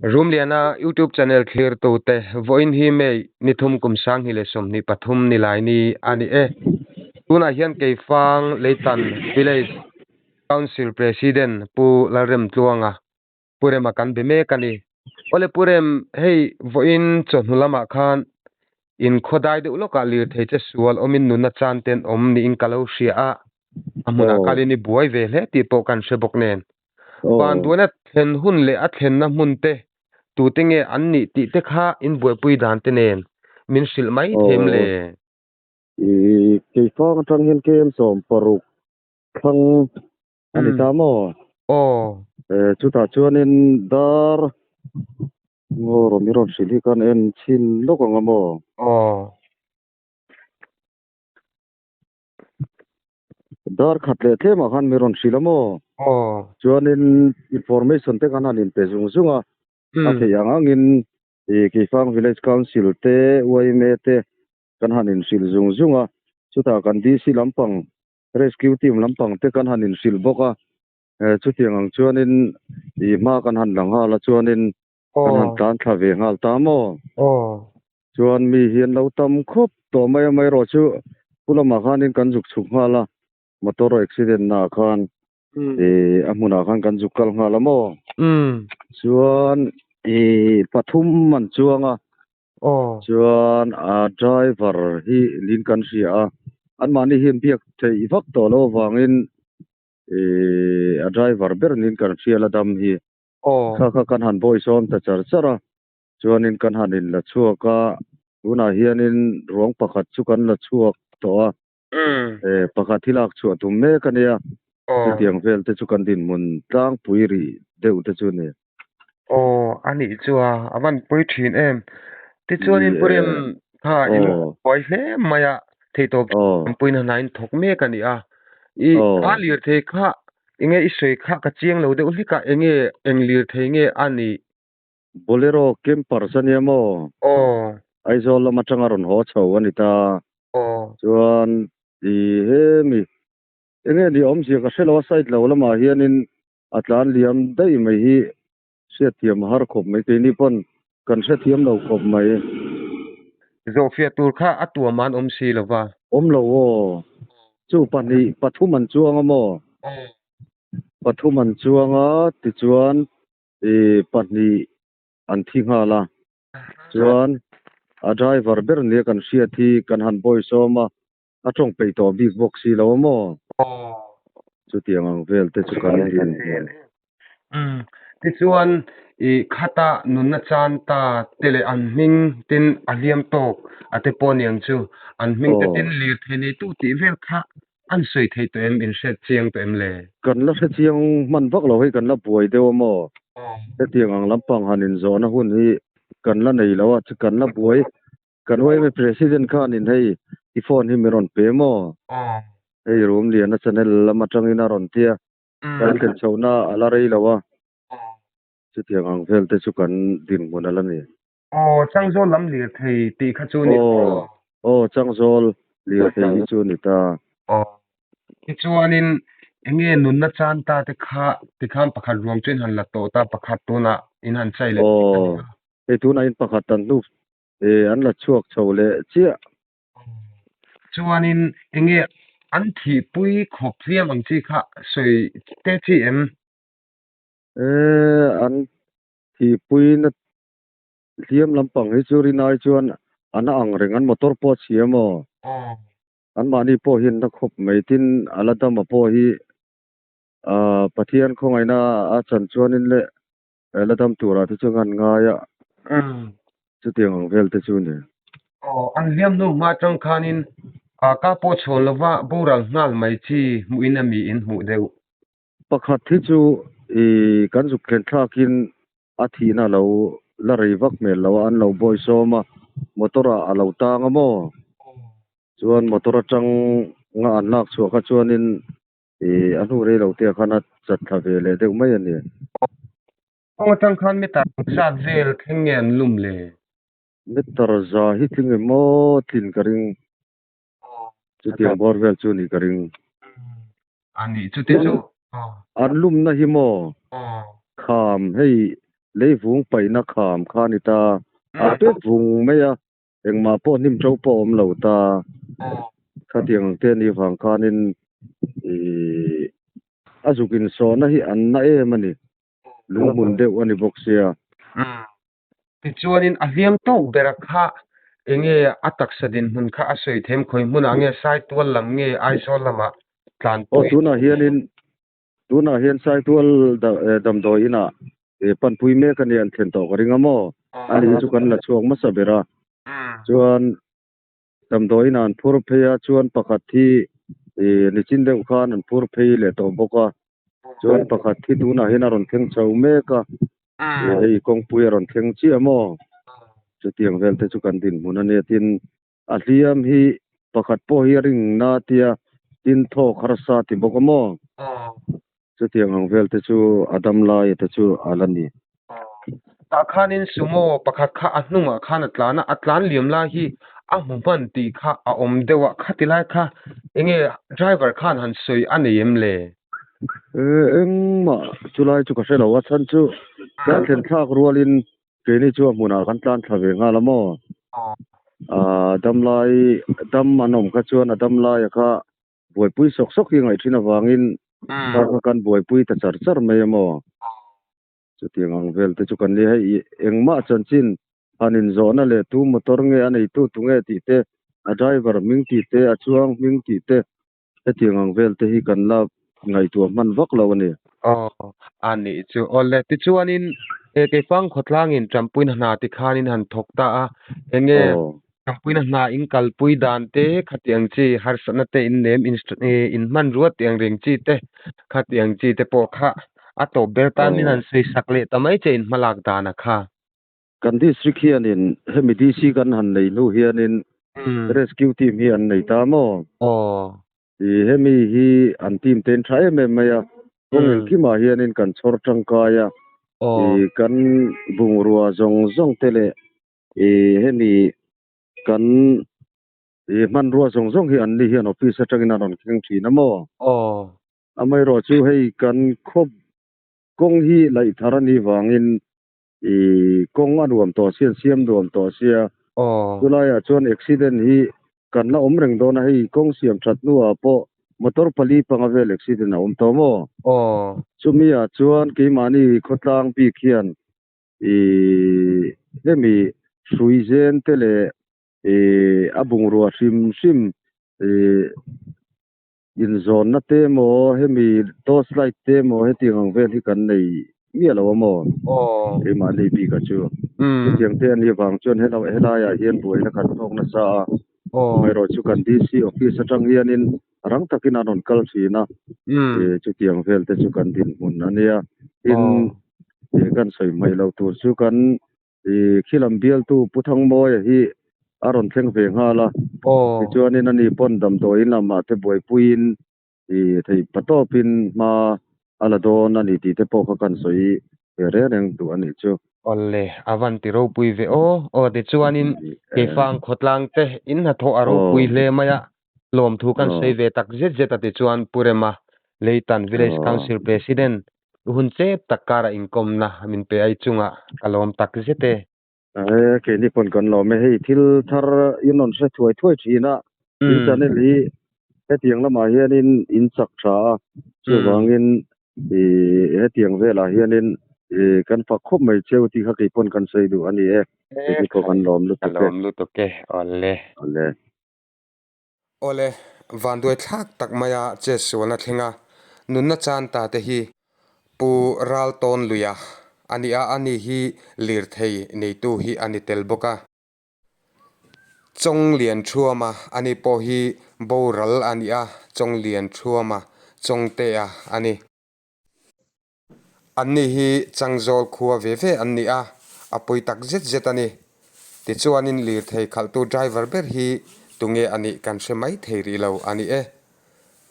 Rumliana YouTube channel thlirtute vawiin hi May ni thum kum 2023 Nilaini a ni e. Tunah hian Keifang Leitan Village Council President Pu Lalremtluanga Pu Rema kan be mek a ni. Awle Pu Rem, hei vawiin chawhnu lamah khan in khawdai deuh lawkah lirthei che sual awmin nunna chan ten awm niin ka lo hria a, a hmunah kalin i buai ve hle tih pawh kan hre bawk nen. Van duaina thlen hun leh a thlenna hmun te, tute nge an nih tih te kha in buaipui dan te nen min hrilh mai them le. I keifang atang hian KM 60 thlang a ni ta maw? Aw. Chutah chuanin dar ngaw rawn i rawn hrilh hi kan en chhin lawk ang a maw? Aw. Dar khat leh tlemah khan mi rawn hrilh a maw? Aw. Chuanin information te khan han inpe zung zung a, a theih ang angin i Keifang Village Council te, yma te kan han inhrilh zung zung a, chutah kan DC lampang, Rescue Team lampang te kan han inhrilh bawk a, chutiang ang chuanin i hma kan han la nghal a chuanin kan han tlan thla ve nghal ta maw? Aw. Chuan mi hi an lo tam khawp tawh mai a, amaherawh chu pu lamah khanin kan zuk chhuk nghal a, motor accident naah khan ih a hmunah khan kan zuk kal nghal a maw? Chuan ih pathum an chuang a, chuan a driver hi lin kan hria a, anmahni hian biak theih vak tawh loh avangin ih a driver ber niin kan hria la dam hi. Kha kha kan han bawi sawm ta char char a, chuanin kan han in la chhuak a, tunah hianin ruang pakhat chu kan la chhuak tawh a, pakhat hi lak chhuah tum mek a nia, chutiang vel te chu kan dinhmun tlangpui rih deuh te chu a ni. Aw, a nih chu a, a van pui thin em. Tichuanin Pu Rem kha in buai hle mai a, theihtawp puina hnain thawk mek a ni a, i a lirthei kha Enge i sawi kha ka chiang lo deuh hlek a, enge eng lirthei nge a nih? Bolero camper sa nia maw? Aw. Aizawl lam atanga rawn haw chho a ni ta. Aw. Chuan i hemi enge ni awmzia ka hre lo a side lo lamah hianin a tlan liam daih mai hi hriatthiam a har khawp mai keini pawn kan hrethiam lo khawp mai. Zawhfiah tur kha a tuam an awm si lo va. Awm lo aw. Chu pahnih pathum an chuang a maw? Pathum an chuang a tichuan i pahnih an thi nghal a. Chuan a driver ber nia kan hriat hi kan han bawi sawm a, a tawng peih tawh bik bawk si lo a maw? Chutiang ang vel te chu kan din hmel. Umm tichuan i khata nunna chan ta te leh an hming tin a hliam tawk a te pawh aniang chu an hming te tin lirthei neitu tih vel kha an sawi thei tawh em in hriat chiang tawh em le? Kan la hre chiang hman vak lo hei kan la buai deuh a maw? Hetiang ang lampang han inzawhna hun hi kan la nei lo a, kan la buai Kan YMA President khanin hei i phone hi min rawn pe maw? Hei Rumliana channel lam atangin a rawn tia, kan thlen chhohna a la rei lo a, chutiang ang vel te chu kan dinhmun a la ni. Aw, Changzawl lam lirthei tih kha chu ni ta. Aw, Changzawl lirthei hi chu ni ta. Aw, tichuanin enge nunna chan ta te kha tikhan pakhat ruang chu in han la tawh ta, pakhat tunah in han chai leh tih a ni a. Aw, hei tunah in pakhat an hnu E an la chhuak chho leh chiah. Chuanin enge an thihpui khawp hliam ang chi kha sawi te chi em? E an thihpui na hliam lampang hi chu rinai chuan an a ang reng an motor pawh a chhia maw? Anmahni pawh hian na khawp mai tin a la dama pawh hi Pathian khawngaihna a chan chuanin le la dam turah te chuan an ngai a, chutiang ang vel te chu ni. Aw, an hliam hnu hma atang khanin ka pawh chhawn lova boral nghal mai chi hmuhin a mi in hmuh deuh. Pakhat hi chu i kan zuk thlen thlakin a thihna lo la rei vak hmel lo a, an lo bawi sawm a, motor ah a lo tang a maw? Chuan motor atang nga an lak chhuah kha chuanin Ih, a hnu rei lo te ah khan a chat thla ve leh deuh mai a ni. Kawng atang khan meter zat vel thleng nge an lum le? Meter za hi tling em maw tlin ka ring. Chutiang bawr vel chu nih ka ring. A nih chuti chu. An lumna hi maw? Kham hei. Leivung paihna kham kha a ni ta. A pek vung mai a, engmah pawh hnim to pawh a awm lo ta. Khatiang ang te a nih vang khanin ih a zuk insawhna hi an na em a ni. Lunghmun deuh a ni bawk sia. Tichuanin a hliam tawk bera kha enge a taksa dinhmun kha a sawi them khawi hmunah nge Saitual lam nge Aizawl lamah tlanpui. Aw tunah hianin tunah hian Saitual damdawi inah panpui mek a nia an thlen tawh ka ring a maw? Ani hi chu kan la chhuak hmasa ber a, chuan damdawi inah an phur phei a, chuan pakhat hi nichin deuh khan an phur phei leh tawh bawk a, chuan pakhat hi tunah hian a rawn thleng chho mek a, hei kawngpui a rawn thleng chiah maw? Chutiang vel te chu kan dinhmun a nia tin a hliam hi pakhat pawh hi a ring na tia tin thawk harsa ti bawk a maw? Chutiang ang vel te chu a dam lai te chu a la ni. Tah khanin sumo pakhat kha a hnungah khan a tlan a, a tlan liam lai hi a hmu hman tih kha a awm deuh a, khati lai kha enge driver khan han sawi a nei em le? Engmah chulai chu ka hre lo a, chhan chu kan thlen thlak rualin Keini chu a hmunah kan tlan thla ve nghal a maw? Aaa damlai dam an awm kha chuan a damlaia kha buaipui sawk sawk hi ngaih thin avangin kha kha kan buaipui ta char char mai a maw? Chutiang ang vel te chu kan ni hei engmah chanchin han inzawhna leh tu motor nge a neitu tu nge tih te a driver hming tih te a chuang hming tih te Hetiang ang vel te hi kan la ngaihtuah hman vak lo a ni. Aw, a nih chu. Awle, tichuanin he Keifang khawtlangin Ṭampuina hna tikhanin han thawk ta a, enge Ṭampuina hna in kalpui dan te, khatiang chi harsatna te in nem in hmanrua tih ang reng chi te, khatiang chi te pawh kha a tawp ber tan min han sawi sak leh ta mai che in hmalak dan a kha. Kan district hianin hemi DC kan han nei hnu hianin rescue team hi an nei ta maw? Aw. I hemi hi an team te in tha em em mai a, kawng engkimah hianin kan chhawr tangkai a, i kan bungrua zawng zawng te leh i hemi kan i hmanrua zawng zawng hi an ni hian office atangin an rawn thleng thin a maw? Aw. Amaherawhchu hei kan khawp kawng hi laih thar a nih vangin I kawng a nuam tawh sia, siam nuam tawh sia. Chulaiah chuan accident hi kan la awm reng dawn a, hei kawng siam that hnuah pawh motor pali panga vel accident a awm tawh maw? Chumi ah chuan keimahni khawtlang bik hian i hemi hrui zen te leh i a bungrua hrim hrim i Inzawnna te emaw, hemi torch light te emaw hetiang ang vel hi kan nei miah lo a maw? Keimah nei bik a chu. Chutiang te a nih avang chuan helaiah hian buaina kan tawk nasa a. Amaherawh chu kan DC office atang hianin rang takin an rawn kal thin a. Chutiang vel te chu kan dinhmun a nia. Tin, kan sawi hmaih loh tur chu kan Khilam bialtu Pu Thangmawia hi a rawn thleng ve nghal a, tichuanin ani pawn damdawiin lamah te buaipuiin theih patawpin hma a la dawn a ni tih te pawh kha kan sawi ve reng reng duh a nih chu. Awle, a van ti ropui ve aw. Aw, tichuanin Keifang khawtlang te in hnathawh a ropui hle mai a, lawmthu kan sawi ve tak zet zet a tichuan Pu Rema, Leitan Village Council President Hun chep tak karah inkawmna min pe ai chungah ka lawm tak zet e. He keini pawn kan lawm e. Hei thil thar in rawn hre thuai thuai thin a, in channel hi hetiang lamah hianin in chak tha a, chuvangin hetiang velah hianin kan fak khawp mai cheu tih kha kei pawn kan sawi duh a ni e. Keini pawh kan lawm lutuk e. Ka lawm lutuk e. Awle. Awle. Awle, vanduai thlak tak maia chet sualna thlenga nunna chan ta te hi Pu Raltawn Luia a ni a, ani hi lirthei neitu hi a ni tel bawk a. Chawnglian Thuama ani pawh hi boral a ni a, Chawnglian Thuama Chawngtea a ni. Anni hi Changzawl khua ve ve an ni a, a pawi tak zet zet a ni. Tichuanin lirthei khalhtu driver ber hi tunge a nih kan hre mai thei rih lo a ni e.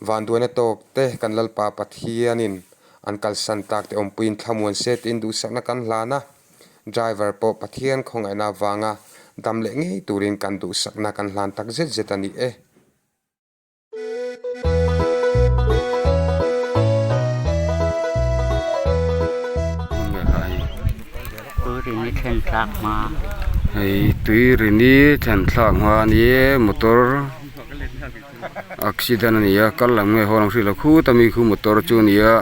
Vanduaina tawk te kan Lalpa Pathianin an kalsan tak te awmpuiin thlamuan se tiin duhsakna kan hlan a, driver pawh Pathian khawngaihna avanga dam leh ngei turin kan duhsakna kan hlan tak zet zet a ni e. Tuirini thlen thlak hma. Hei Tuirini thlen thlak hma a ni e motor accident a ni a kal lam nge haw lam hrilh lo khut a mi khu motor chu a ni a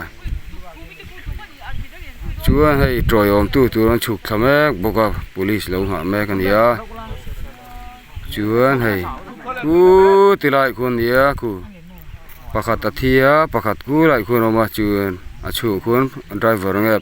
chuan hei tawiawm tu tur an chhuk thla mek bawk a police lo nghah mek a ni a chuan hei khuuu ti lai khu a ni a khu pakhat a thi a pakhat khu lai khuan a awm a chuan a chhungah khuan driver nge.